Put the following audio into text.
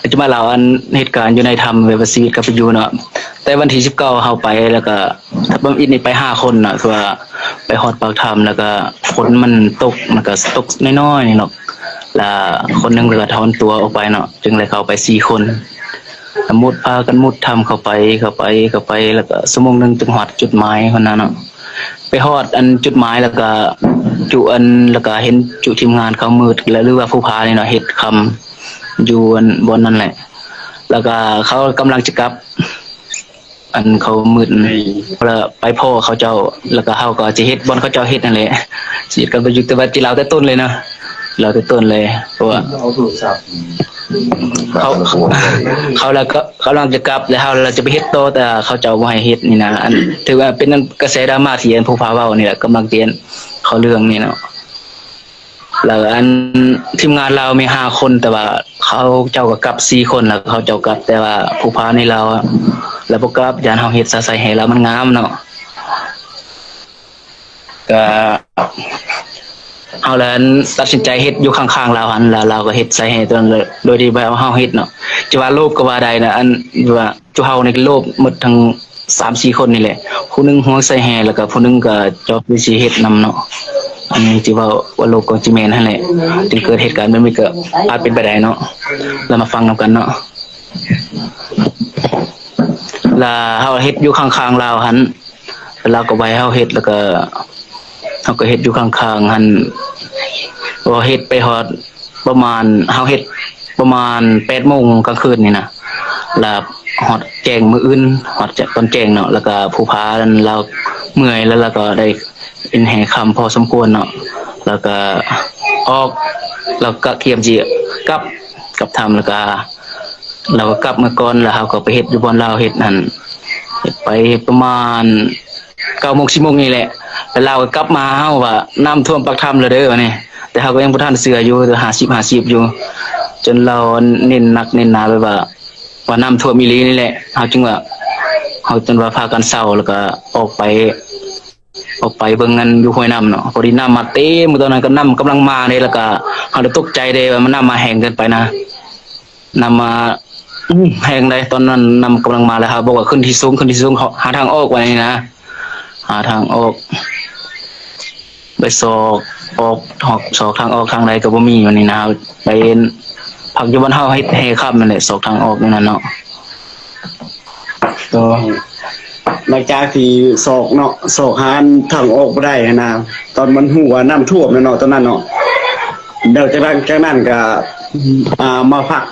ປັດຈຸບັນລາວອັນເຮັດການຢູ່ໃນຖ້ຳ ແບບວ່າຊີວິດການເປັນຢູ່ເນາະ. ແຕ່ວັນທີສິບເກົ້າເຮົາໄປ ແລ້ວກະທຳອິດນີ້ໄປຫ້າຄົນເນາະ ຄືວ່າໄປຮອດປາກຖ້ຳ ແລ້ວກະຝົນມັນຕົກ ມັນກະຕົກນ້ອຍໆນີ້ເນາະ ລະຄົນໜຶ່ງລະກະຖອນຕົວອອກໄປເນາະ ຈຶ່ງໄດ້ເຂົ້າໄປສີ່ຄົນ ມຸດ ພາກັນມຸດຖ້ຳເຂົ້າໄປ ເຂົ້າໄປ ເຂົ້າໄປ ແລ້ວກະຊົ່ວໂມງໜຶ່ງຈຶ່ງຮອດຈຸດໝາຍຫັ້ນນະເນາະ. ໄປຮອດອັນຈຸດໝາຍ ແລ້ວກະຈຸອັນ ແລ້ວກະເຫັນຈຸທີມງານເຂົາມືດ ແລະ ຫຼືວ່າພູຜານີ້ເນາະ ເຮັດຄຳຢູ່ອັນບ່ອນນັ້ນແຫຼະ ແລ້ວກະເຂົາກຳລັງຈະກັບ ອັນເຂົາມືດ ແລ້ວໄປພໍ້ເຂົາເຈົ້າ ແລ້ວກະເຮົາກໍຈະເຮັດບ່ອນເຂົາເຈົ້າເຮັດນັ້ນແຫຼະ ຊິເຮັດກັນໄປຢູ່ ແຕ່ວ່າຊິລາວແຕ່ຕົ້ນເລີຍເນາະ ລາວແຕ່ຕົ້ນເລີຍ ເພາະວ່າ ເອົາໂທລະສັບ ເຂົາ ເຂົາລະກະກຳລັງຈະກັບ ແລ້ວເຮົາລະຈະໄປເຮັດຕໍ່ ແຕ່ເຂົາເຈົ້າບໍ່ໃຫ້ເຮັດນີ້ນະ. ອັນຖືວ່າເປັນກະແສດຣາມາທີ່ອັນພູຜາເວົ້ານີ້ແຫຼະ ກຳລັງຈະເຂົ້າເລື່ອງນີ້ເນາະ. ແລ້ວອັນທີມງານລາວມີຫ້າຄົນ ແຕ່ວ່າເຂົາເຈົ້າກໍກັບສີ່ຄົນ ແລ້ວເຂົາເຈົ້າກັບ ແຕ່ວ່າພູຜານີ້ລາວລະບໍ່ກັບ ຢ້ານເຮົາເຮັດຊະໄຊແຫ່ລາວມັນງາມເນາະ. ກະເຮົາລະຕັດສິນໃຈເຮັດຢູ່ຂ້າງໆລາວຫັ້ນ ລະລາວກໍເຮັດໃສ່ໃຫ້ໂດຍທີ່ແບບວ່າເຮົາເຮັດເນາະ ຈະວ່າໂລບກໍວ່າໄດ້ນະ. ອັນວ່າຈຸເຮົານີ້ໂລບໝົດທັງສາມສີ່ຄົນນີ້ແຫຼະ ຜູ້ໜຶ່ງຫ່ວງໃສ່ແຮ່ ແລ້ວກໍຜູ້ໜຶ່ງກໍຈອບຢູ່ຊິເຮັດນຳເນາະ. ອັນນີ້ທີ່ເວົ້າວ່າໂລບກໍຊິແມ່ນຫັ້ນແຫຼະ ຈຶ່ງເກີດເຫດການແບບນີ້ກໍອາດເປັນໄປໄດ້ເນາະ. ລະມາຟັງນຳກັນເນາະ ລະເຮົາເຮັດຢູ່ຂ້າງໆລາວຫັ້ນ ລາວກໍບໍ່ໃຫ້ເຮົາເຮັດ ແລ້ວກໍເຮົາກໍເຮັດຢູ່ຂ້າງໆຫັ້ນ ພໍເຮັດໄປຮອດປະມານ ເຮົາເຮັດປະມານແປດໂມງກາງຄືນນີ້ນະ ລະຮອດແຈ້ງມື້ອື່ນ ຮອດຕອນແຈ້ງເນາະ ແລ້ວກໍພູຜານັ້ນລາວເມື່ອຍ ແລ້ວລາວກໍໄດ້ເປັນແຮ່ຄ່ຳພໍສົມຄວນເນາະ ແລ້ວກໍອອກ ແລ້ວກໍກຽມຊິກັບ ກັບຖ້ຳ ແລ້ວກໍ ລາວກໍກັບມາກ່ອນ ແລ້ວເຮົາກໍໄປເຮັດຢູ່ບ່ອນລາວເຮັດຫັ້ນ ເຮັດໄປເຮັດປະມານເກົ້າໂມງ ສິບໂມງນີ້ແຫຼະ ແລ້ວລາວກໍກັບມາຫາເຮົາວ່າ ນ້ຳຖ້ວມປາກຖ້ຳແລ້ວເດີ ວ່ານີ້. ແຕ່ເຮົາກໍຍັງບໍ່ທັນເຊື່ອຢູ່ ຫ້າສິບຫ້າສິບຢູ່ ຈົນລາວເນັ້ນໜັກເນັ້ນໜາແບບວ່າ ວ່ານ້ຳຖ້ວມອີ່ຫຼີນີ້ແຫຼະ ເຮົາຈຶ່ງວ່າ ເຮົາຈົນວ່າພາກັນເຊົາ ແລ້ວກໍອອກໄປ ອອກໄປເບິ່ງອັນຢູ່ຫ້ວຍນ້ຳເນາະ ພໍດີນ້ຳມາເຕັມ ຕອນນັ້ນກໍນ້ຳກຳລັງມາເດ້ ແລ້ວກໍເຮົາໄດ້ຕົກໃຈເດ້ວ່າມັນນ້ຳມາແຮງເກີນໄປນະ ນ້ຳມາ ອືມ ແຮງໃດ໋ ຕອນນັ້ນນ້ຳກຳລັງມາ ແລ້ວເຮົາບອກວ່າຂຶ້ນທີ່ສູງ ຂຶ້ນທີ່ສູງ ເຮົາຫາທາງອອກວ່ານີ້ນະ ຫາທາງອອກ ໄປຊອກອອກ ຊອກ ຊອກທາງອອກທາງໃດກໍບໍ່ມີ ວ່ານີ້ນະ ເຮົາໄປພັກຢູ່ບ່ອນເຮົາເຮັດແຮ່ຄ້ຳນັ້ນແຫຼະ ຊອກທາງອອກຢູ່ນັ້ນເນາະ. ກໍ ຫຼັງຈາກທີ່ຊອກເນາະ ຊອກຫາທາງອອກບໍ່ໄດ້ຫັ້ນນະ ຕອນມັນຮູ້ວ່ານ້ຳຖ້ວມແລ້ວເນາະ ຕອນນັ້ນເນາະ ແລ້ວຈາກນັ້ນ ຈາກນັ້ນກໍ ອ່າ ມາພັກ